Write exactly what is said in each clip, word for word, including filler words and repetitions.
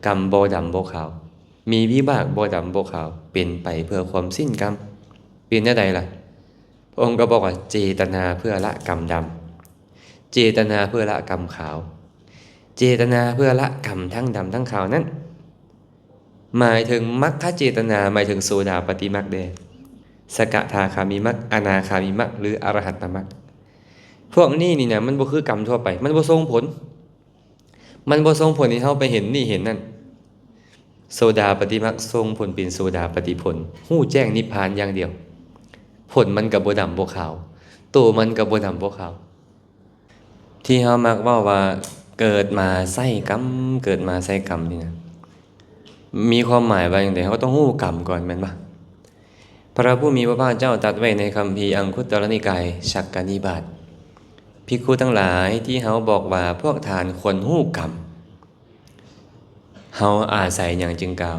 กรรมบ่ดำบ่ขาว มีวิบากบ่ดำบ่ขาว เป็นไปเพื่อความสิ้นกรรม เป็นแนวใดล่ะ พระองค์ก็บอกว่าเจตนาเพื่อละกรรมดำ เจตนาเพื่อละกรรมขาว เจตนาเพื่อละกรรมทั้งดำทั้งขาวนั้น หมายถึงมัคคเจตนา หมายถึงโสดาปัตติมัคคเด้ สกทาคามิมัคค อนาคามิมัคค หรืออรหัตตมัคค พวกนี้นี่นะ มันบ่คือกรรมทั่วไป มันบ่ส่งผล มันบ่ส่งผลให้เฮาไปเห็นนี่เห็นนั่น โสดาปัตติมัคคส่งผลเป็นโสดาปัตติผล ฮู้แจ้งนิพพานอย่างเดียว ผลมันก็บ่ดำบ่ขาว โตมันก็บ่ดำบ่ขาว ที่เฮามักเว้าว่าเกิดมาใส่กรรม เกิดมาใส่กรรมนี่นะ มีความหมายว่าจั่งใด เฮาต้องฮู้กรรมก่อนแม่นบ่ พระผู้มีพระภาคเจ้าตรัสไว้ในคัมภีร์อังคุตรนิกายสักกนิบาต ภิกขุทั้งหลาย ที่เฮาบอกว่าพวกท่านควรฮู้กรรม เฮาอาศัยหยังจึงกล่าว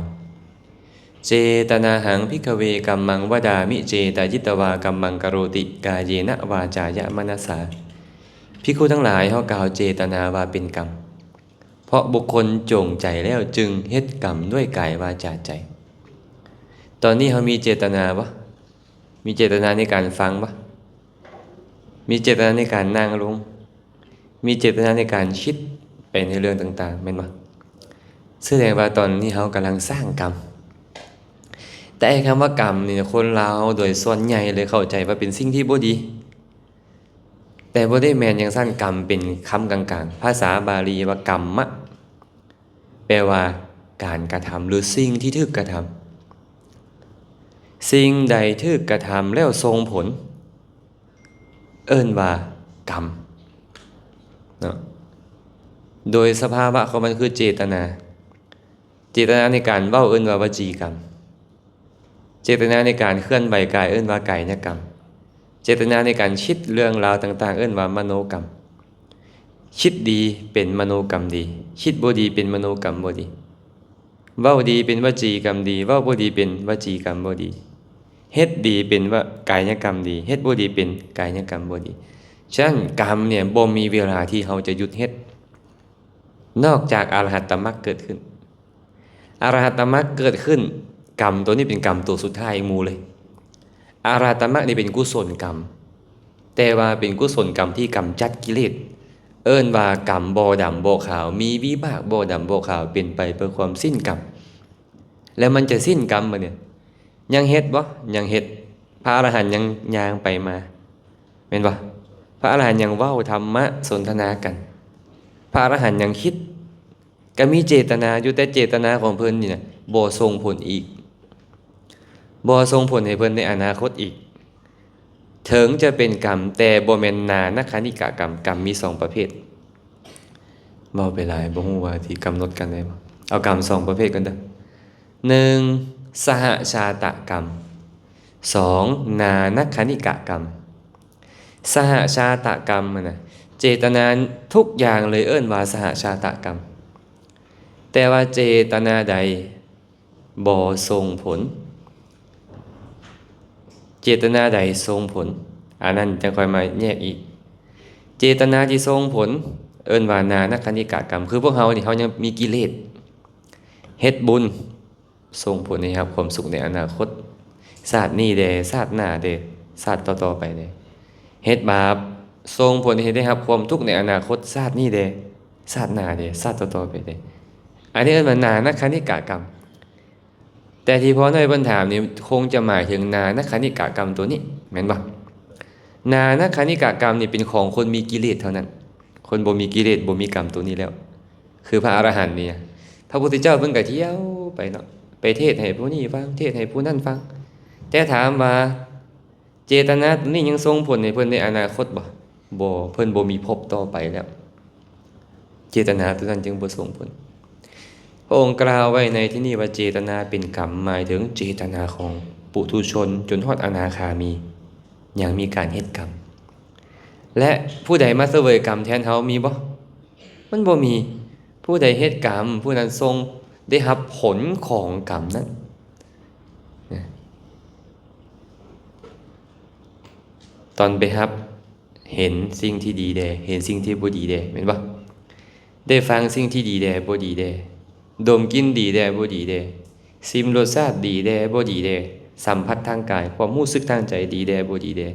เจตนาหัง ภิกขเว กัมมัง วดามิ เจตยิตวา กัมมัง กโรติ กาเยนะ วาจายะ มนสา ภิกขุทั้งหลาย เฮากล่าวเจตนาว่าเป็นกรรม เพราะบุคคลจงใจแล้วจึงเฮ็ดกรรมด้วยกายวาจาใจ ตอนนี้เฮามีเจตนาบ่ มีเจตนาในการฟังบ่ มีเจตนาในการนั่งลง มีเจตนาในการคิดไปในเรื่องต่างๆ แม่นบ่ แสดงว่าตอนนี้เฮากำลังสร้างกรรม แต่ไอ้คำว่ากรรมนี่ คนลาวโดยส่วนใหญ่เลยเข้าใจว่าเป็นสิ่งที่บ่ดี แต่บ่ได้แม่นจั่งซั้น กรรมเป็นคำกลางๆ ภาษาบาลีว่ากรรมะ แปลว่าการกระทำหรือสิ่งที่ถูกกระทำ สิ่งใดถูกกระทำแล้วส่งผล เอิ้นว่ากรรมเนาะ โดยสภาวะของมันคือเจตนา เจตนาในการเว้าเอิ้นว่าวจีกรรม เจตนาในการเคลื่อนไหวกายเอิ้นว่ากายกรรม เจตนาในการคิดเรื่องราวต่างๆ เอิ้นว่ามโนกรรม คิดดีเป็นมโนกรรมดี คิดบ่ดีเป็นมโนกรรมบ่ดี เว้าดีเป็นวจีกรรมดี เว้าบ่ดีเป็นวจีกรรมบ่ดี เฮ็ดดีเป็นวกายกรรมดี เฮ็ดบ่ดีเป็นกายกรรมบ่ดี ฉะนั้นกรรมเนี่ยบ่มีเวลาที่เฮาจะหยุดเฮ็ด นอกจากอรหัตตมรรคเกิดขึ้น อรหัตตมรรคเกิดขึ้น กรรมตัวนี้เป็นกรรมตัวสุดท้ายหมู่เลย อรหัตตมรรคนี่เป็นกุศลกรรม แต่ว่าเป็นกุศลกรรมที่กำจัดกิเลส เอิ้นว่ากรรมบ่ดำบ่ขาว มีวิบากบ่ดำบ่ขาว เป็นไปเพื่อความสิ้นกรรม แล้วมันจะสิ้นกรรมบ่เนี่ย ยังเฮ็ดบ่ ยังเฮ็ด พระอรหันต์ยังย่างไปมา แม่นบ่ พระอรหันต์ยังเว้าธรรมะสนทนากัน พระอรหันต์ยังคิด ก็มีเจตนาอยู่ แต่เจตนาของเพิ่นนี่นะบ่ส่งผลอีก บ่ส่งผลให้เพิ่นในอนาคตอีก ถึงจะเป็นกรรม แต่บ่แม่นนานักขณิกะกรรม กรรมมีสองประเภท เว้าไปหลาย บ่ฮู้ว่าสิกำหนดกันได้บ่ เอากรรมสองประเภทก่อนเด้อ หนึ่ง สหชาตะกรรม สอง นานักขณิกะกรรม สหชาตะกรรมหั้นนะ เจตนาทุกอย่างเลยเอิ้นว่าสหชาตะกรรม แต่ว่าเจตนาใดบ่ส่งผล เจตนาใดส่งผล อันนั้นจั่งค่อยมาแยกอีก เจตนาที่ส่งผล เอิ้นว่านานักขณิกะกรรม คือพวกเฮานี่ เฮายังมีกิเลส เฮ็ดบุญ ส่งผลให้รับความสุขในอนาคต ชาตินี้แด่ ชาติหน้าแด่ ชาติต่อๆไปแด่ เฮ็ดบาป ส่งผลให้ได้รับความทุกข์ในอนาคต ชาตินี้แด่ ชาติหน้าแด่ ชาติต่อๆไปแด่ อันนี้เอิ้นว่านานักขณิกะกรรม แต่ที่พ่อน้อยเพิ่นถามนี่ คงจะหมายถึงนานักขณิกะกรรมตัวนี้ แม่นบ่ นานักขณิกะกรรมนี่เป็นของคนมีกิเลสเท่านั้น คนบ่มีกิเลส บ่มีกรรมตัวนี้แล้ว คือพระอรหันต์นี่ พระพุทธเจ้าเพิ่นก็เที่ยวไปเนาะ ไปเทศน์ให้ผู้นี้ฟัง เทศน์ให้ผู้นั้นฟัง แต่ถามว่าเจตนาตัวนี้ยังส่งผลให้เพิ่นในอนาคตบ่ บ่ เพิ่นบ่มีภพต่อไปแล้ว เจตนาตัวนั้นจึงบ่ส่งผล พระองค์กล่าวไว้ในที่นี้ว่าเจตนาเป็นกรรม หมายถึงเจตนาของปุถุชนจนฮอดอนาคามี ยังมีการเฮ็ดกรรม และผู้ใดมาเสวยกรรมแทนเฮามีบ่ มันบ่มี ผู้ใดเฮ็ดกรรม ผู้นั้นทรงได้รับผลของกรรมนั้น นะ ตอนไปรับ เห็นสิ่งที่ดีแด่ เห็นสิ่งที่บ่ดีแด่ แม่นบ่ ได้ฟังสิ่งที่ดีแด่ บ่ดีแด่ ดมกลิ่นดีแด่บ่ดีแด่ ซิมรสชาติดีแด่บ่ดีแด่ สัมผัสทางกาย ความรู้สึกทางใจดีแด่บ่ดีแด่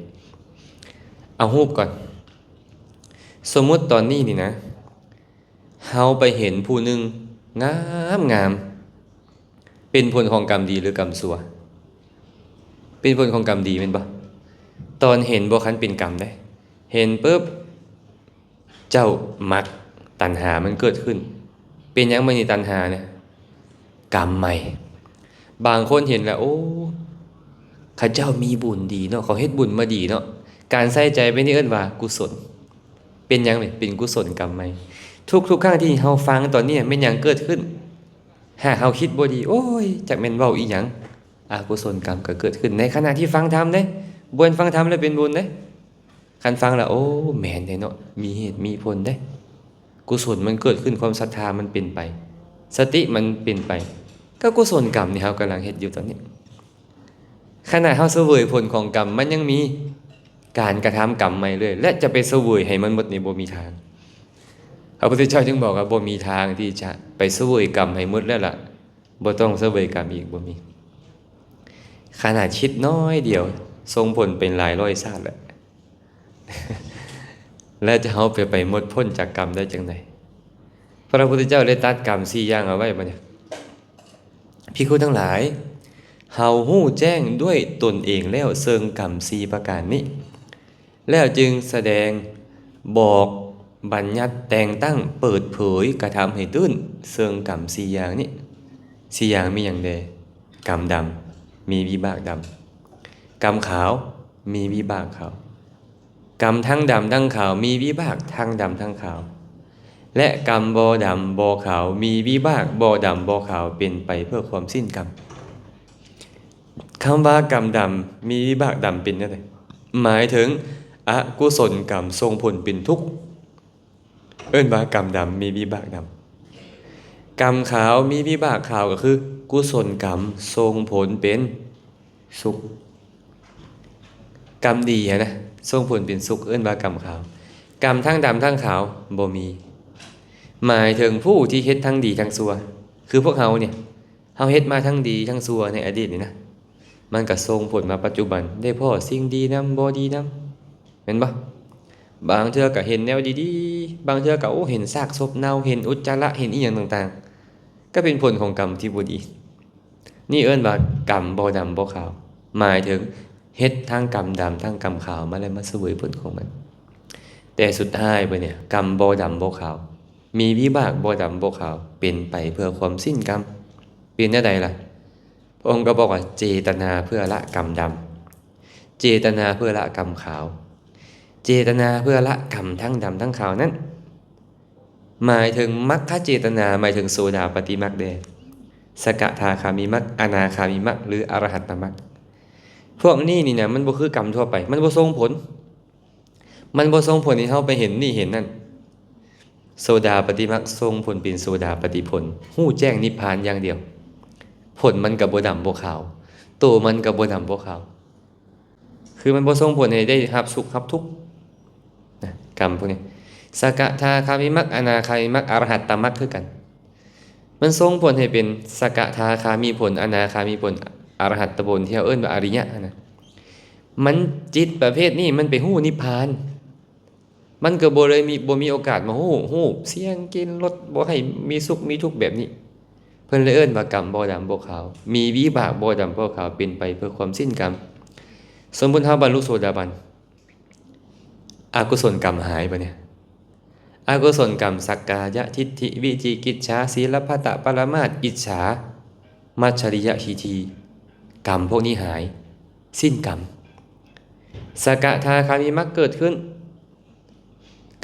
เอาฮู้ก่อน สมมุติตอนนี้นี่นะ เฮาไปเห็นผู้หนึ่งงามงาม เป็นผลของกรรมดีหรือกรรมชั่ว เป็นผลของกรรมดีแม่นบ่ ตอนเห็นบ่คันเป็นกรรมเด้ เห็นปุ๊บ เจ้ามัก ตัณหามันเกิดขึ้น เป็นหยังมันมีตัณหาเนี่ย กรรมใหม่ บางคนเห็นแล้ว โอ้ เขาเจ้ามีบุญดีเนาะ เขาเฮ็ดบุญมาดีเนาะ การใส่ใจไปนี่เอิ้นว่ากุศล เป็นหยังเนี่ย เป็นกุศลกรรมใหม่ ทุกๆ ครั้งที่เฮาฟังตอนนี้แม่นหยังเกิดขึ้น หากเฮาคิดบ่ดี โอ้ย จักแม่นเว้าอีหยัง อกุศลกรรมก็เกิดขึ้น ในขณะที่ฟังธรรมเด้ บ่แม่นฟังธรรมแล้วเป็นบุญเด้ คันฟังแล้ว โอ้ แม่นแท้เนาะ มีเหตุมีผลเด้ กุศลมันเกิดขึ้น ความศรัทธามันเป็นไป สติมันเป็นไป ก็กุศลกรรมนี่เฮากำลังเฮ็ดอยู่ตอนนี้ ขณะเฮาเสวยผลของกรรม มันยังมีการกระทำกรรมใหม่เลย และจะไปเสวยให้มันหมดนี่บ่มีทาง พระพุทธเจ้าจึงบอกว่าบ่มีทางที่จะไปเสวยกรรมให้หมดแล้วล่ะ บ่ต้องเสวยกรรมอีก บ่มี ขนาดคิดน้อยเดียว ส่งผลเป็นหลายร้อยชาติแล้ว แล้วจะเฮาไป ไปหมดพ้นจากกรรมได้จังได พระพุทธเจ้าได้ตัดกรรมสี่อย่างเอาไว้บัดเนี่ย ภิกขุทั้งหลาย เฮาฮู้แจ้งด้วยตนเองแล้วเซิงกรรมสี่ประการนี้ แล้วจึงแสดง บอก บัญญัติ แต่งตั้ง เปิดเผย กระทำให้ตื่น เซิงกรรมสี่อย่างนี้ สี่อย่างมีหยังแด่ กรรมดำ มีวิบากดำ กรรมขาว มีวิบากขาว กรรมทั้งดำทั้งขาว มีวิบากทั้งดำทั้งขาว และกรรมบ่ดำบ่ขาว มีวิบากบ่ดำบ่ขาว เป็นไปเพื่อความสิ้นกรรม คำว่ากรรมดำ มีวิบากดำเป็นจั่งใด หมายถึงอกุศลกรรมส่งผลเป็นทุกข์ เอิ้นว่ากรรมดำ มีวิบากดำ กรรมขาว มีวิบากขาว ก็คือ กุศลกรรมส่งผลเป็นสุข กรรมดีหั้นนะ ส่งผลเป็นสุข เอิ้นว่ากรรมขาว กรรมทั้งดำทั้งขาว บ่มี หมายถึงผู้ที่เฮ็ดทั้งดีทั้งชั่ว คือพวกเฮาเนี่ย เฮาเฮ็ดมาทั้งดีทั้งชั่วในอดีตนี่นะ มันก็ส่งผลมาปัจจุบัน ได้พ้อสิ่งดีนำ บ่ดีนำ แม่นบ่ บางเทื่อก็เห็นแนวดีๆ บางเทื่อก็ โอ้ เห็นซากศพเน่า เห็นอุจจาระ เห็นอีหยังต่างๆ ก็เป็นผลของกรรมที่บ่ดี นี่เอิ้นว่ากรรมบ่ดำบ่ขาว หมายถึงเฮ็ดทั้งกรรมดำทั้งกรรมขาวมาแล้วมาเสวยผลของมัน แต่สุดท้ายไปเนี่ย กรรมบ่ดำบ่ขาว มีวิบากบ่ดำบ่ขาว เป็นไปเพื่อความสิ้นกรรม เป็นแนวใดล่ะ พระองค์ก็บอกว่าเจตนาเพื่อละกรรมดำ เจตนาเพื่อละกรรมขาว เจตนาเพื่อละกรรมทั้งดำทั้งขาวนั้น หมายถึงมัคคเจตนา หมายถึงโสดาปัตติมัคคเด้ สกทาคามิมัคค อนาคามิมัคค หรืออรหัตตมัคค พวกนี้นี่นะ มันบ่คือกรรมทั่วไป มันบ่ส่งผล มันบ่ส่งผลให้เฮาไปเห็นนี่เห็นนั่น โสดาปัตติมัคคส่งผลเป็นโสดาปัตติผล ฮู้แจ้งนิพพานอย่างเดียว ผลมันก็บ่ดำบ่ขาว โตมันก็บ่ดำบ่ขาว คือมันบ่ส่งผลให้ได้รับสุขรับทุกข์นะ กรรมพวกนี้ สกทาคามิมัคค อนาคามิมัคค อรหัตตมัคคคือกัน มันส่งผลให้เป็นสกทาคามิผล อนาคามิผล อรหัตตผล ที่เฮาเอิ้นว่าอริยะนะ มันจิตประเภทนี้มันไปฮู้นิพพาน มันก็บ่เลยมี บ่มีโอกาสมาฮู้ ฮู้เสียง กลิ่น รส บ่ให้มีสุขมีทุกข์แบบนี้ เพิ่นเลยเอิ้นว่ากรรมบ่ดำบ่ขาว มีวิบากบ่ดำบ่ขาว เป็นไปเพื่อความสิ้นกรรม สมมุติเฮาบรรลุโสดาบัน อกุศลกรรมหายไปเนี่ย อกุศลกรรม สักกายทิฏฐิ วิจิกิจฉา ศีลพัตตปรามาส อิจฉา มัจฉริยะ ทิฏฐิ กรรมพวกนี้หาย สิ้นกรรม สกทาคามิมัคคเกิดขึ้น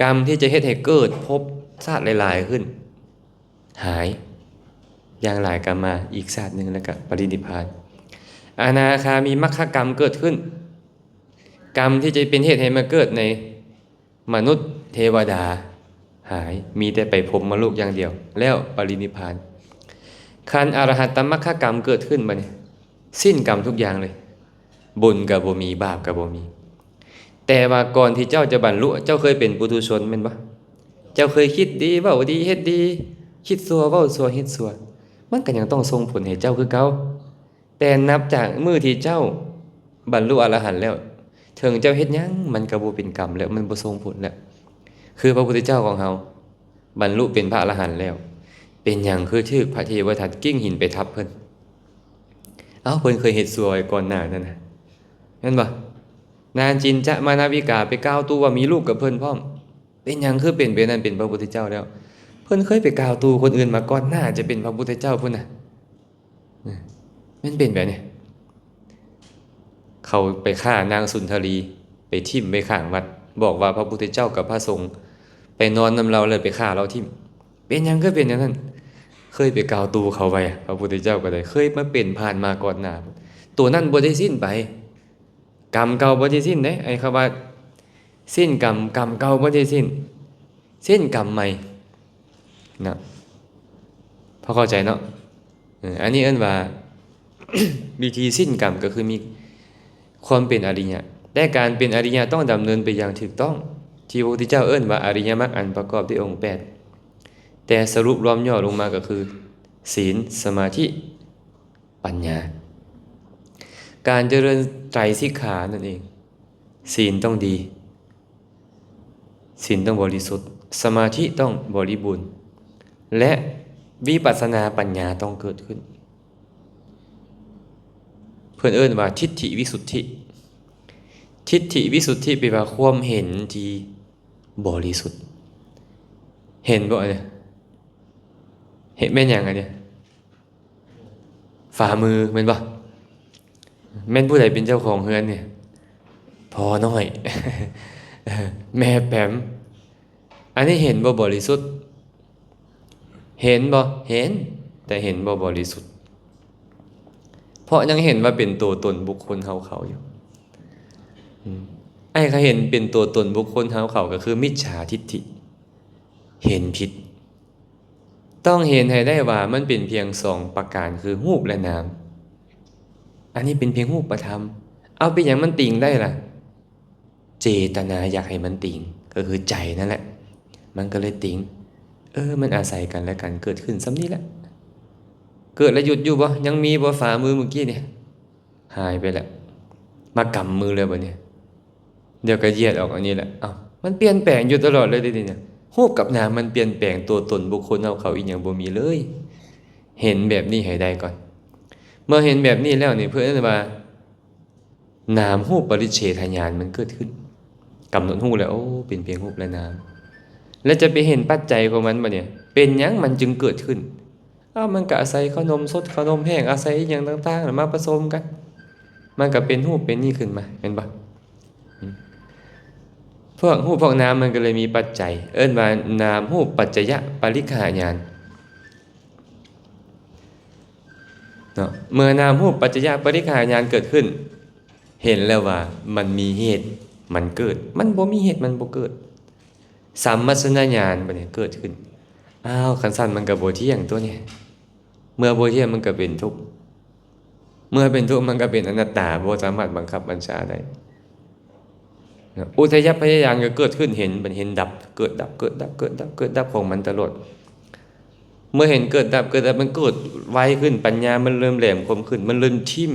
กรรมที่จะเฮ็ดให้เกิดภพชาติหลายๆขึ้น หาย อย่างหลายก็มาอีกชาติหนึ่งแล้วก็ปรินิพพาน อนาคามิมัคคกรรมเกิดขึ้น กรรมที่จะเป็นเหตุให้มาเกิดในมนุษย์เทวดา หาย มีแต่ไปพรหมโลกอย่างเดียว แล้วปรินิพพาน คันอรหัตตมัคคกรรมเกิดขึ้นบัดนี้ สิ้นกรรมทุกอย่างเลย บุญก็บ่มี บาปก็บ่มี แต่ว่าก่อนที่เจ้าจะบรรลุ เจ้าเคยเป็นปุถุชนแม่นบ่ เจ้าเคยคิดดี เว้าดี เฮ็ดดี คิดชั่ว เว้าชั่ว เฮ็ดชั่ว มันก็ยังต้องส่งผลให้เจ้าคือเก่า แต่นับจากมื้อที่เจ้าบรรลุอรหันต์แล้ว ถึงเจ้าเฮ็ดหยังมันก็บ่เป็นกรรมแล้ว มันบ่ส่งผลแล้ว คือพระพุทธเจ้าของเฮาบรรลุเป็นพระอรหันต์แล้ว เป็นหยังคือถูกพระเทวทัตกิ้งหินไปทับเพิ่น เอ้า เพิ่นเคยเฮ็ดชั่วไว้ก่อนหน้านั้นนะ แม่นบ่ นางจินจะมานาวิกาไปกล่าวตู่ว่ามีลูกกับเพิ่นพร้อม เป็นหยังคือเป็นไปนั้นเป็นพระพุทธเจ้าแล้ว เพิ่นเคยไปกล่าวตู่คนอื่นมาก่อนหน้าจะเป็นพระพุทธเจ้าพุ้นน่ะ มันเป็นแบบนี้ เขาไปฆ่านางสุนทรี ไปถิ่มไว้ข้างวัด บอกว่าพระพุทธเจ้ากับพระสงฆ์ไปนอนนำลาวแล้วไปฆ่าลาวถิ่ม เป็นหยังคือเป็นอย่างนั้น เคยไปกล่าวตู่เขาไว้ พระพุทธเจ้าก็ได้ เคยมาเป็นผ่านมาก่อนหน้า ตัวนั้นบ่ได้สิ้นไป กรรมเก่าบ่ได้สิ้นเด้ ไอ้คำว่าสิ้นกรรม กรรมเก่าบ่ได้สิ้น สิ้นกรรมใหม่ นะ พอเข้าใจเนาะ เออ อันนี้เอิ้นว่า วิธีสิ้นกรรมก็คือมีความเป็นอริยะ แต่การเป็นอริยะต้องดำเนินไปอย่างถูกต้อง ที่พระพุทธเจ้าเอิ้นว่าอริยมรรคอันประกอบด้วยองค์แปด แต่สรุปรวมย่อลงมาก็คือ ศีล สมาธิ ปัญญา การเจริญไตรสิกขานั่นเอง ศีลต้องดี ศีลต้องบริสุทธิ์ สมาธิต้องบริบูรณ์ และวิปัสสนาปัญญาต้องเกิดขึ้น เพิ่นเอิ้นว่าทิฏฐิวิสุทธิ ทิฏฐิวิสุทธิแปลว่าความเห็นที่บริสุทธิ์ เห็นบ่เนี่ย เห็นแม่นหยังอันเนี้ย ฝ่ามือแม่นบ่ แม่นผู้ใดเป็นเจ้าของเฮือนเนี่ย พ่อน้อย แม่แป๋ม อันนี้เห็นบ่บริสุทธิ์ เห็นบ่ เห็น แต่เห็นบ่บริสุทธิ์ เพราะยังเห็นว่าเป็นตัวตนบุคคลเฮาเขาอยู่ อืม ไอ้เขาเห็นเป็นตัวตนบุคคลเฮาเขาก็คือมิจฉาทิฏฐิ เห็นผิด ต้องเห็นให้ได้ว่ามันเป็นเพียงสองประการคือรูปและนาม อันนี้เป็นเพียงรูปธรรม เอาเป็นหยังมันติ่งได้ล่ะ เจตนาอยากให้มันติ่ง ก็คือใจนั่นแหละ มันก็เลยติ่ง เออ มันอาศัยกันและกันเกิดขึ้นส่ำนี้แหละ เกิดแล้วหยุดอยู่บ่ ยังมีบ่ ฝ่ามือเมื่อกี้เนี่ย หายไปแล้ว มากำมือเลยบัดนี้ เดี๋ยวก็เหยียดออกอันนี้แหละ เอ้า มันเปลี่ยนแปลงอยู่ตลอดเลยเด้เนี่ย รูปกับนามมันเปลี่ยนแปลง ตัวตนบุคคลเฮาเขาอีหยังบ่มีเลย เห็นแบบนี้ให้ได้ก่อน เมื่อเห็นแบบนี้แล้วนี่เพิ่นเอิ้นว่า นามรูปปริจเฉทญาณมันเกิดขึ้น กำหนดรู้แล้ว โอ้ เป็นเพียงรูปและนาม แล้วจะไปเห็นปัจจัยของมันบัดเนี่ย เป็นหยังมันจึงเกิดขึ้น เอ้า มันก็อาศัยขนมสดขนมแห้ง อาศัยอหย่างต่างๆน่ะมาผสมกัน มันก็เป็นรูปเป็นนี่ขึ้นมา เห็นบ่ อืม พวกรูปพวกนามมันก็เลยมีปัจจัย เอิ้นว่านามรูปปัจจยปริกขญาณ เนาะ เมื่อนามรูปปัจจยปริกขญาณเกิดขึ้น เห็นแล้วว่ามันมีเหตุมันเกิด มันบ่มีเหตุมันบ่เกิด สัมมัสสนญาณบัดนี้เกิดขึ้น อ้าว คันซั่นมันก็บ่เที่ยงตัวนี้ เมื่อบ่เที่ยงมันก็เป็นทุกข์ เมื่อเป็นทุกข์มันก็เป็นอนัตตา บ่สามารถบังคับบัญชาได้ นะ อุทยพยญาณก็เกิดขึ้น เห็น มันเห็นดับ เกิดดับ เกิดดับ เกิดดับ เกิดดับของมันตลอด เมื่อเห็นเกิดดับ เกิดดับ มันเกิดไวขึ้น ปัญญามันเริ่มแหลมคมขึ้น มันเริ่มทิ่ม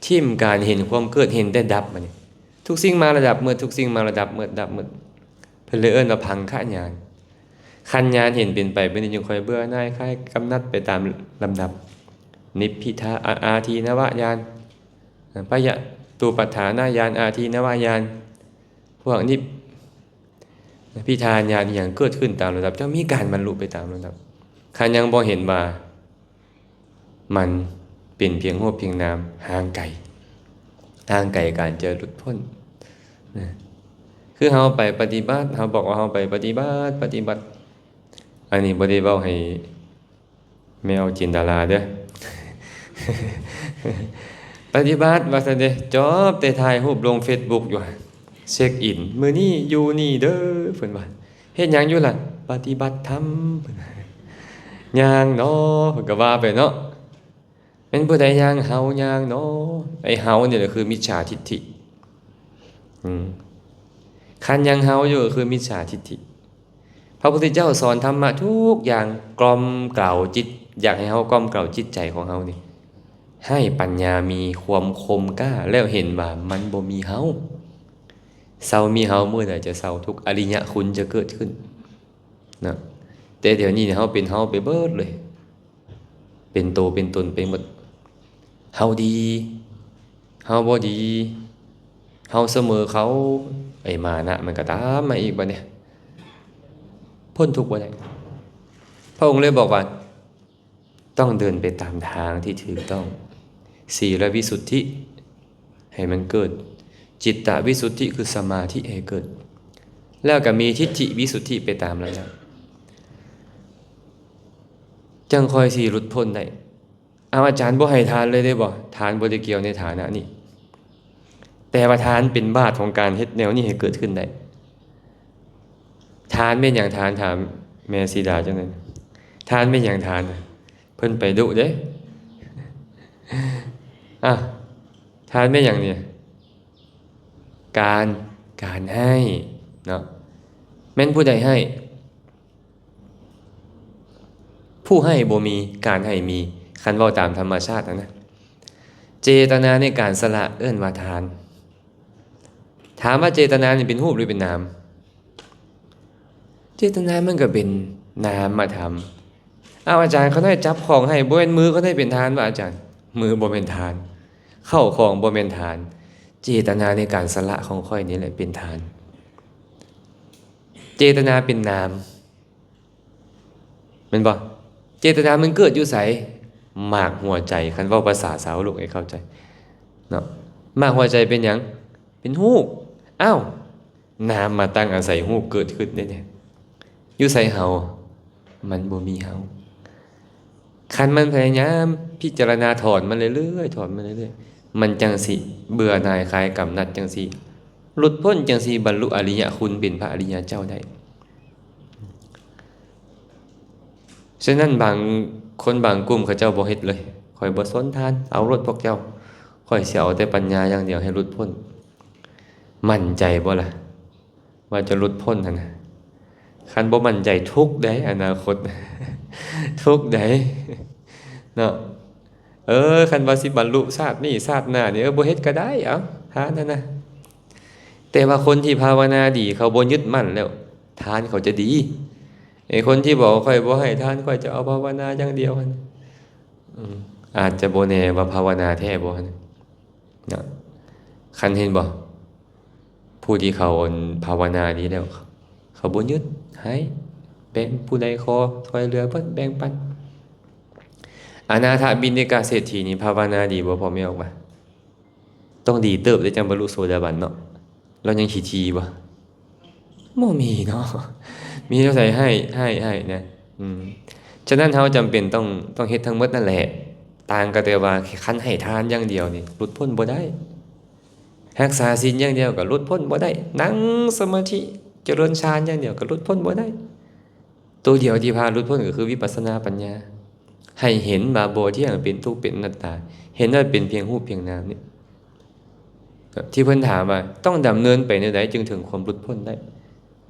ทิ่มการเห็นความเกิด เห็นแต่ดับ บัดนี้ ทุกสิ่งมาแล้วดับหมด ทุกสิ่งมาแล้วดับหมด ดับหมด เพิ่นเลยเอิ้นว่าพังคญาณ คันญาณเห็นเป็นไปเป็นนิจจึงค่อยเบื่อหน่ายคลายกำหนัดไปตามลำดับ นิพพิทา อา อาทีนวญาณ พยะตูปัฏฐานญาณ อาทีนวญาณ พวกนิพพิทาญาณอหย่างเกิดขึ้นตามลำดับ จะมีการบรรลุไปตามลำดับ คันยังบ่เห็นว่า มันเป็นเพียงรูปเพียงนาม ห่างไกล ห่างไกลการจะหลุดพ้น นะ คือเฮาไปปฏิบัติ เฮาบอกว่าเฮาไปปฏิบัติ ปฏิบัติ อันนี้บ่ได้เว้าให้แมวจินดาราเด้อ ปฏิบัติว่าซั่นเด้ จอบแต่ถ่ายรูปลงเฟซบุ๊กอยู่ เช็คอิน มื้อนี้อยู่นี่เด้อ เพิ่นว่า เฮ็ดหยังอยู่ล่ะ ปฏิบัติธรรม เพิ่นว่า ย่างเนาะ เพิ่นก็ว่าไปเนาะ แม่นผู้ใดย่าง เฮาย่างเนาะ ไอ้เฮานี่แหละคือมิจฉาทิฏฐิ อืม คันยังเฮาอยู่ก็คือมิจฉาทิฏฐิ พระพุทธเจ้าสอนธรรมะทุกอย่าง กล่อมเกลาจิต อยากให้เฮากล่อมเกลาจิตใจของเฮานี่ ให้ปัญญามีความคมกล้า แล้วเห็นว่ามันบ่มีเฮา เซามีเฮามื้อใดจะเซาทุกข์ อริยคุณจะเกิดขึ้นนะ แต่เดี๋ยวนี้เฮาเป็นเฮาไปเบิดเลย เป็นโตเป็นตนไปหมด เฮาดี เฮาบ่ดี เฮาเสมอเขา ไอ้มานะมันก็ตามมาอีกบัดเนี่ย พ้นทุกข์บ่ได้ พระองค์เลยบอกว่า ต้องเดินไปตามทางที่ถูกต้อง ศีลวิสุทธิ ให้มันเกิด จิตตวิสุทธิคือสมาธิให้เกิด แล้วก็มีทิฏฐิวิสุทธิไปตามลำดับ จั่งค่อยสิหลุดพ้นได้ เอาอาจารย์บ่ให้ทานเลยได้บ่ ทานบ่ได้เกี่ยวในฐานะนี้ แต่ว่าทานเป็นบาตรของการเฮ็ดแนวนี้ให้เกิดขึ้นได้ ทานแม่นหยัง ทาน ถามแม่สีดาจั่งนั้น ทานแม่นหยัง ทานน่ะ เพิ่นไปดุเด้ อ่ะ ทานแม่นหยังเนี่ย การ การให้เนาะ แม่นผู้ใดให้ ผู้ให้บ่มี การให้มี คันเว้าตามธรรมชาตินะ เจตนาในการสละเอิ้นว่าทาน ถามว่าเจตนานี่เป็นรูปหรือเป็นนาม เจตนามันก็เป็นนามธรรม เอาอาจารย์ ข้าน้อยจับของให้ บ่แม่นมือข้าน้อยเป็นทานบ่อาจารย์ มือบ่แม่นทาน เข้าของบ่แม่นทาน เจตนาในการสละของข้อยนี่แหละเป็นทาน เจตนาเป็นนาม แม่นบ่ เจตนามันเกิดอยู่ไส หมากหัวใจ คันเว้าภาษาสาวโลกให้เข้าใจเนาะ หมากหัวใจเป็นหยัง เป็นรูป อ้าว นามมาตั้งอาศัยรูปเกิดขึ้นได้เนี่ย อยู่ไสเฮา มันบ่มีเฮา คันมันพยายามพิจารณาถอนมันเรื่อยๆ ถอนมันเรื่อยๆ มันจั่งสิเบื่อหน่ายคลายกำหนัดจั่งสิ หลุดพ้นจั่งสิบรรลุอริยคุณเป็นพระอริยเจ้าได้ ฉะนั้นบางคนบางกลุ่มเขาเจ้าบ่เฮ็ดเลย ข้อยบ่สนทาน เอาโลดพวกเจ้า ข้อยสิเอาแต่ปัญญาอย่างเดียวให้หลุดพ้น มั่นใจบ่ล่ะ ว่าจะหลุดพ้นหั่นนะ คันบ่มั่นใจทุกข์เด้อนาคต ทุกข์เด้เนาะ เออ คันว่าสิบรรลุชาตินี้ชาติหน้านี่ เออ บ่เฮ็ดก็ได้ เอ้า ทานหั่นนะ แต่ว่าคนที่ภาวนาดีเขาบ่ยึดมั่นแล้ว ทานเขาจะดี ไอ้คนที่บอกว่าข้อยบ่ให้ทาน ข้อยจะเอาภาวนาอย่างเดียวหั่น อืม อาจจะบ่แน่ว่าภาวนาแท้บ่หั่น เนาะ คันเห็นบ่ ผู้ที่เขาภาวนาดีแล้ว เขาบ่ยึด ให้ แบ่ง ผู้ใดขอ ช่วยเหลือเพิ่น แบ่งปัน อนาถบิณฑิกะเศรษฐีนี่ภาวนาดีบ่ พ่อแม่ออกมา ต้องดีเติบได้จั่งบรรลุโสดาบันเนาะ ลาวยังขี้ถี่บ่ บ่มีเนาะ มีแต่ใส่ให้ ให้ ให้นะ อืม ฉะนั้นเฮาจำเป็นต้อง ต้องเฮ็ดทั้งหมดนั่นแหละ ต่างก็แต่ว่าคันให้ทานอย่างเดียวนี่ หลุดพ้นบ่ได้ รักษาศีลอย่างเดียวก็หลุดพ้นบ่ได้ นั่งสมาธิเจริญฌานอย่างเดียวก็หลุดพ้นบ่ได้ ตัวเดียวที่พาหลุดพ้นก็คือวิปัสสนาปัญญา ให้เห็นว่าบ่เที่ยง เป็นทุกข์ เป็นอนัตตา เห็นว่าเป็นเพียงรูปเพียงนามนี่ ที่เพิ่นถามว่าต้องดำเนินไปแนวใดจึงถึงความหลุดพ้นได้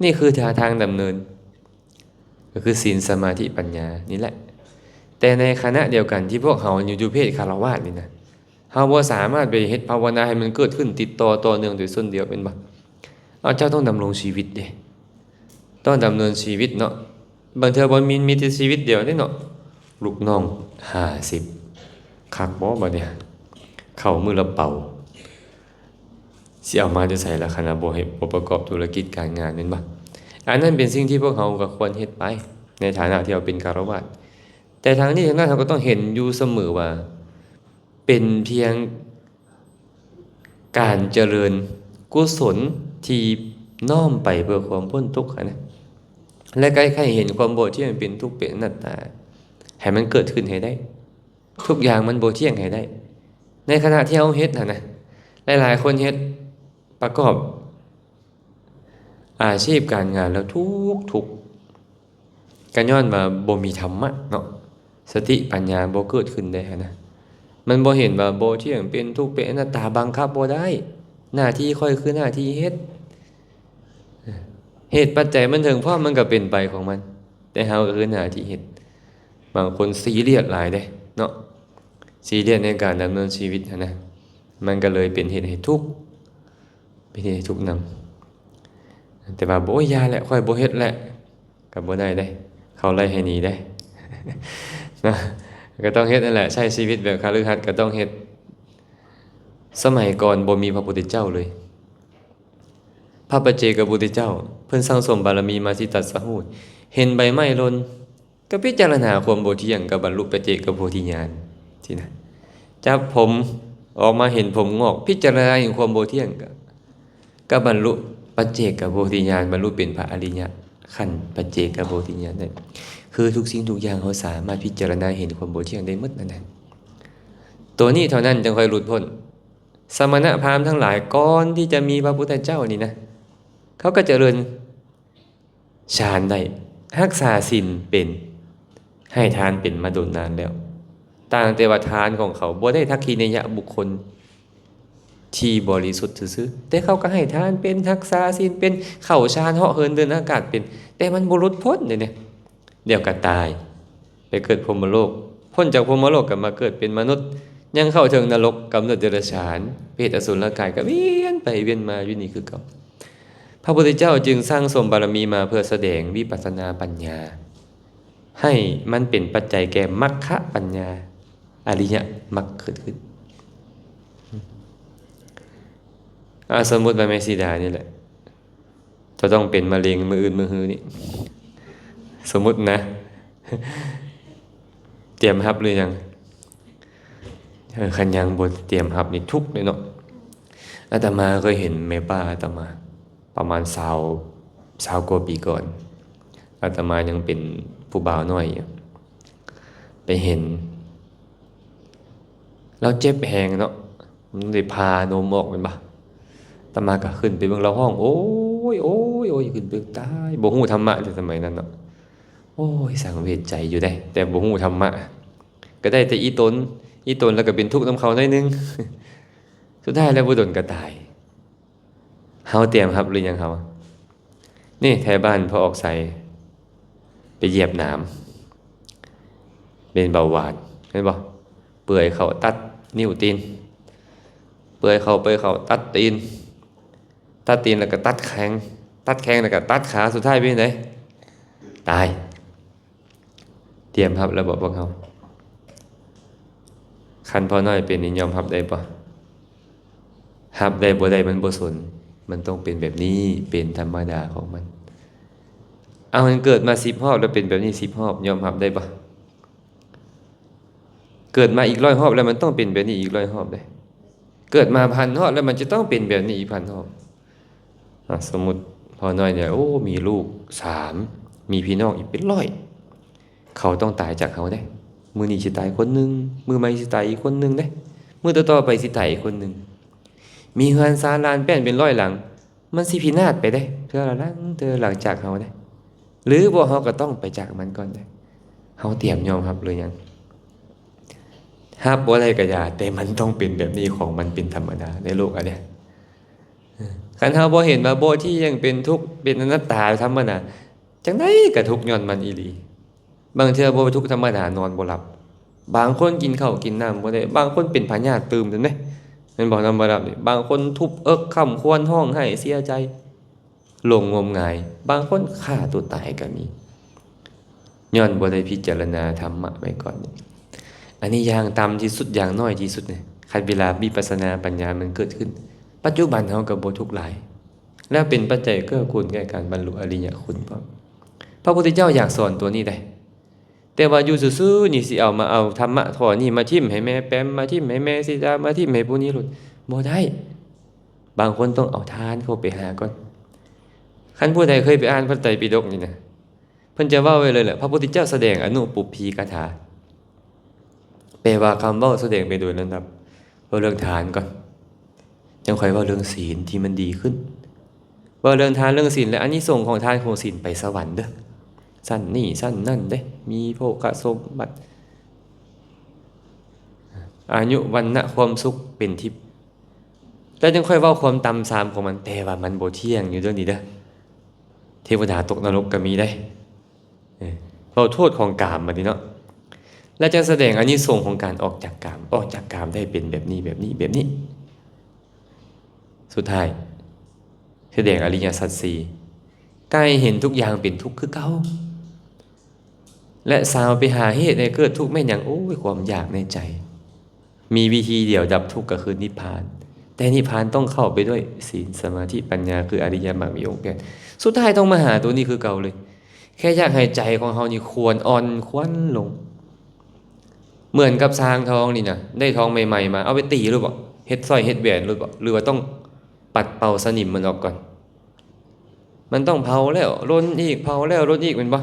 นี่คือทางดำเนิน ก็คือศีล สมาธิ ปัญญานี่แหละ แต่ในขณะเดียวกันที่พวกเฮาอยู่ประเภทฆราวาสนี่นะ เฮาบ่สามารถไปเฮ็ดภาวนาให้มันเกิดขึ้นติดต่อต่อเนื่องโดยส่วนเดียว แม่นบ่ เอา เจ้าต้องดำรงชีวิตเด้ ต้องดำเนินชีวิตเนาะ บางเทื่อบ่มี มีแต่ชีวิตเดียวเด้เนาะ ลูกน้องห้าสิบ คักบ่บัดเนี่ย เข้ามื้อละเป๋า สิเอามาแต่ไสล่ะ คันว่าบ่เฮ็ด บ่ประกอบธุรกิจการงาน แม่นบ่ อันนั้นเป็นสิ่งที่พวกเฮาก็ควรเฮ็ดไป ในฐานะที่เฮาเป็นฆราวาส แต่ทางนี้ทางนั้นเฮาก็ต้องเห็นอยู่เสมอว่า เป็นเพียงการเจริญกุศลที่น้อมไปเพื่อความพ้นทุกข์หั้นนะ และใคร่ๆเห็นความบ่เที่ยง เป็นทุกข์ เป็นอนัตตา ให้มันเกิดขึ้นให้ได้ ทุกอย่างมันบ่เที่ยงให้ได้ ในขณะที่เฮาเฮ็ดหั้นนะ หลายๆคนเฮ็ดประกอบอาชีพการงานแล้วทุกข์ทุกข์ ก็ย้อนว่าบ่มีธรรมะเนาะ สติปัญญาบ่เกิดขึ้นได้หั้นนะ มันบ่เห็นว่าบ่เที่ยง เป็นทุกข์ เป็นอนัตตา บังคับบ่ได้ หน้าที่ข้อยคือหน้าที่เฮ็ด เหตุปัจจัยมันถึงพร้อมมันก็เป็นไปของมัน แต่เฮาก็คือหน้าที่เฮ็ด บางคนซีเรียสหลายเด้เนาะ ซีเรียสในการดำเนินชีวิตหั้นนะ มันก็เลยเป็นเหตุให้ทุกข์ เป็นเหตุให้ทุกข์นำ แต่ว่า โอ้ย อย่าแหละ ข้อยบ่เฮ็ดแหละ ก็บ่ได้เด้ เขาไล่ให้หนีเด้ นะ ก็ต้องเฮ็ดนั่นแหละ ใช้ชีวิตแบบคฤหัสถ์ก็ต้องเฮ็ด สมัยก่อนบ่มีพระพุทธเจ้าเลย พระปัจเจกพุทธเจ้า เพิ่นสั่งสมบารมีมาสิตัสสะฮูต เห็นใบไม้หล่น ก็พิจารณาความบ่เที่ยง ก็บรรลุปัจเจกโพธิญาณ สินะ จับผมออกมาเห็นผมงอก พิจารณาเห็นความบ่เที่ยง ก็ ก็บรรลุปัจเจกโพธิญาณ บรรลุเป็นพระอริยะขั้นปัจเจกโพธิญาณได้ คือทุกสิ่งทุกอย่างเฮาสามารถพิจารณาเห็นความบ่เที่ยงได้หมดนั่นแหละ ตัวนี้เท่านั้นจั่งค่อยหลุดพ้น สมณพราหมณ์ทั้งหลายก่อนที่จะมีพระพุทธเจ้านี่นะ เขาก็เจริญฌานได้ รักษาศีลเป็น ให้ทานเป็นมาโดนนานแล้ว ต่างแต่ว่าทานของเขาบ่ได้ทักขิณยบุคคลที่บริสุทธิ์ซื่อๆ แต่เขาก็ให้ทานเป็น รักษาศีลเป็น เข้าฌานเหาะเหินเดินอากาศเป็น แต่มันบ่หลุดพ้นเด้เนี่ย เดี๋ยวก็ตาย ไปเกิดพรหมโลก พ้นจากพรหมโลกก็มาเกิดเป็นมนุษย์ ยังเข้าถึงนรก กำเนิดเดรัจฉาน เปรตอสุรกาย ก็เวียนไปเวียนมาอยู่นี่คือเก่า พระพุทธเจ้าจึงสั่งสมบารมีมาเพื่อแสดงวิปัสสนาปัญญา ให้มันเป็นปัจจัยแก่มัคคะปัญญา อริยมรรคเกิดขึ้น อ่า สมมุติว่าแม่สีดานี่แหละ จะต้องเป็นมะเร็งมื้ออื่นมื้อฮือนี่ สมมุตินะ เตรียมรับหรือยัง เออ คันยังบ่เตรียมรับนี่ทุกข์เลยเนาะ อาตมาเคยเห็นแม่ป้าอาตมา ประมาณซาว ซาวกว่าปีก่อน อาตมายังเป็นผู้บ่าวน้อยอยู่ ไปเห็น ลาวเจ็บแฮงเนาะ มันได้ผ่านมออกแม่นบ่ อาตมาก็ขึ้นไปเบิ่งลาวฮ้อง โอ๊ย โอ๊ย โอ๊ย ขึ้นไป ตาย บ่ฮู้ธรรมะเลยสมัยนั้นเนาะ โอ๊ย สังเวชใจอยู่เด้ แต่บ่ฮู้ธรรมะ ก็ได้แต่อีตน อีตนแล้วก็เป็นทุกข์นำเขาหน่อยนึง สุดท้ายแล้วบ่โดนก็ตาย เฮาเตรียมรับหรือยังเฮา นี่ไทบ้านพอออกไส ไปเหยียบหนาม เป็นเบาหวาน เห็นบ่ เปื่อยเข้าตัดนิ้วตีน เปื่อยเข้า เปื่อยเข้าตัดตีน ตัดตีนแล้วก็ตัดแข้ง ตัดแข้งแล้วก็ตัดขา สุดท้ายเป็นไง ตาย เตรียมรับแล้วบ่พวกเฮา คันพ่อน้อยเป็นนี่ยอมรับได้บ่ รับได้บ่ได้มันบ่สน มันต้องเป็นแบบนี้ เป็นธรรมดาของมัน เอา มันเกิดมาสิบรอบแล้วเป็นแบบนี้สิบรอบ ยอมรับได้บ่ เกิดมาอีกร้อยรอบแล้วมันต้องเป็นแบบนี้อีกร้อยรอบเด้ เกิดมาพันรอบแล้วมันจะต้องเป็นแบบนี้อีกพันรอบ อ่ะ สมมุติพ่อน้อยเนี่ย โอ้ มีลูกสาม มีพี่น้องอีกเป็นร้อย เขาต้องตายจากเฮาเด้ มื้อนี้สิตายคนหนึ่ง มื้อใหม่สิตายอีกคนหนึ่งเด้ มื้อต่อๆไปสิตายอีกคนหนึ่ง มีเฮือนซาลานแป้นเป็นร้อยหลัง มันสิพินาศไปเด้ เทื่อละหลัง เทื่อหลังจากเฮาเด้ หรือบ่เฮาก็ต้องไปจากมันก่อนเด้ เฮาเตรียมยอมรับหรือยัง รับบ่ได้ก็อย่า แต่มันต้องเป็นแบบนี้ของมันเป็นธรรมดาในโลกอันเนี้ย เออ คันเฮาบ่เห็นว่าบ่เที่ยง เป็นทุกข์ เป็นอนัตตาธรรมดา จั่งใดก็ทุกข์ย้อนมันอีหลี บางเทื่อบ่ทุกข์ธรรมดานอนบ่หลับ บางคนกินข้าวกินน้ำบ่ได้ บางคนเป็นพยาธิตื่มจนเด้ แม่นบ่ นอนบ่หลับนี่ บางคนทุบเอิกคร่ำครวญร้องไห้เสียใจ หลงงมงาย บางคนฆ่าตัวตายก็มี ย้อนบ่ได้พิจารณาธรรมะไว้ก่อนนี่ อันนี้อย่างต่ำที่สุด อย่างน้อยที่สุดเนี่ย คันเวลาวิปัสสนาปัญญามันเกิดขึ้น ปัจจุบันเฮาก็บ่ทุกข์หลาย และเป็นปัจจัยเกื้อกูลแก่การบรรลุอริยคุณพร้อม พระพุทธเจ้าอยากสอนตัวนี้ได้ แต่ว่าอยู่ซื่อๆนี่สิเอามาเอาธรรมะข้อนี้มาทิ่มให้แม่แปม มาทิ่มให้แม่สีดา มาทิ่มให้ผู้นี้หลุด บ่ได้ บางคนต้องเอาทานเข้าไปหาก่อน คันผู้ใดเคยไปอ่านพระไตรปิฎกนี่นะ เพิ่นจะเว้าไว้เลยแหละ พระพุทธเจ้าแสดงอนุปุพพีคาถา แปลว่าคำเว้าแสดงไปโดยลำดับ เว้าเรื่องทานก่อน จั่งค่อยเว้าเรื่องศีลที่มันดีขึ้น เว้าเรื่องทานเรื่องศีลและอานิสงส์ของทานของศีลไปสวรรค์เด้อ ชั้นนี้ชั้นนั่นเด้ มีโภคสมบัติ อายุวรรณะความสุขเป็นทิพย์ แล้วจั่งค่อยเว้าความต่ำซามของมัน แต่ว่ามันบ่เที่ยงอยู่เด้อนี่เด้อ เทวดาตกนรกก็มีเด้ เออ เว้าโทษของกามบัดนี้เนาะ และจะแสดงอานิสงส์ของการออกจากกาม ออกจากกามได้เป็นแบบนี้ แบบนี้ แบบนี้ สุดท้าย แสดงอริยสัจสี่ กายเห็นทุกอย่างเป็นทุกข์คือเก่า และสาวไปหาเหตุให้เกิดทุกข์แม่นหยัง โอ้ย ความอยากในใจ มีวิธีเดียวดับทุกข์ก็คือนิพพาน แต่นิพพานต้องเข้าไปด้วยศีล สมาธิ ปัญญา คืออริยมรรคมีองค์แปด สุดท้ายต้องมาหาตัวนี้คือเก่าเลย แค่อยากให้ใจของเฮานี่ควรอ่อนควรลง เหมือนกับซางทองนี่นะ ได้ทองใหม่ๆมา เอาไปตีหรือเปล่า เฮ็ดสร้อยเฮ็ดแหวนหรือเปล่า หรือว่าต้องปัดเป่าสนิมมันออกก่อน มันต้องเผาแล้วลนอีก เผาแล้วลนอีก แม่นบ่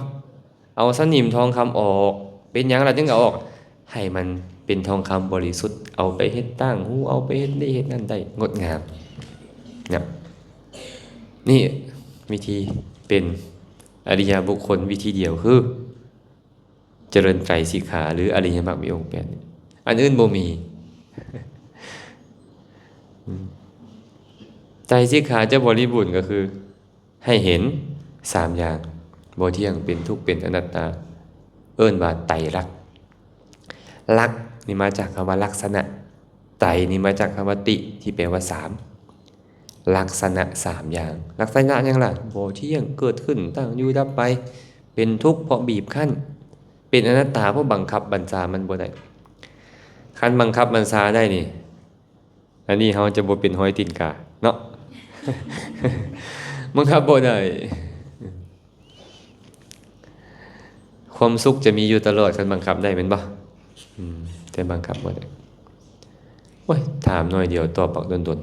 เอาสนิมทองคำออก เป็นหยังล่ะจึงเอาออก ให้มันเป็นทองคำบริสุทธิ์ เอาไปเฮ็ดต่างหู เอาไปเฮ็ดนี่เฮ็ดนั่นได้งดงามนะ นี่วิธีเป็นอริยบุคคลวิธีเดียวคือ เจริญไตรสิกขา หรืออริยมรรคมีองค์แปดนี่ อันอื่นบ่มี อืม ไตรสิกขาจะบริบูรณ์ก็คือ ให้เห็นสามอย่าง บ่เที่ยง เป็นทุกข์ เป็นอนัตตา เอิ้นว่าไตรลักษณ์ ลักษณ์นี่มาจากคำว่าลักษณะ ไตรนี่มาจากคำว่าติ ที่แปลว่าสาม ลักษณะสามอย่าง ลักษณะหยังล่ะ บ่เที่ยง เกิดขึ้น ตั้งอยู่ ดับไป เป็นทุกข์เพราะบีบคั้น เป็นอนัตตาเพราะบังคับบัญชามันบ่ได้ คันบังคับบัญชาได้นี่ อันนี้เฮาจะบ่เป็นหอยตีนกาเนาะ บังคับบ่ได้ ความสุขจะมีอยู่ตลอดคันบังคับได้แม่นบ่ อืม แต่บังคับบ่ได้ โอ้ย ถามหน่อยเดียวตอบบักโดน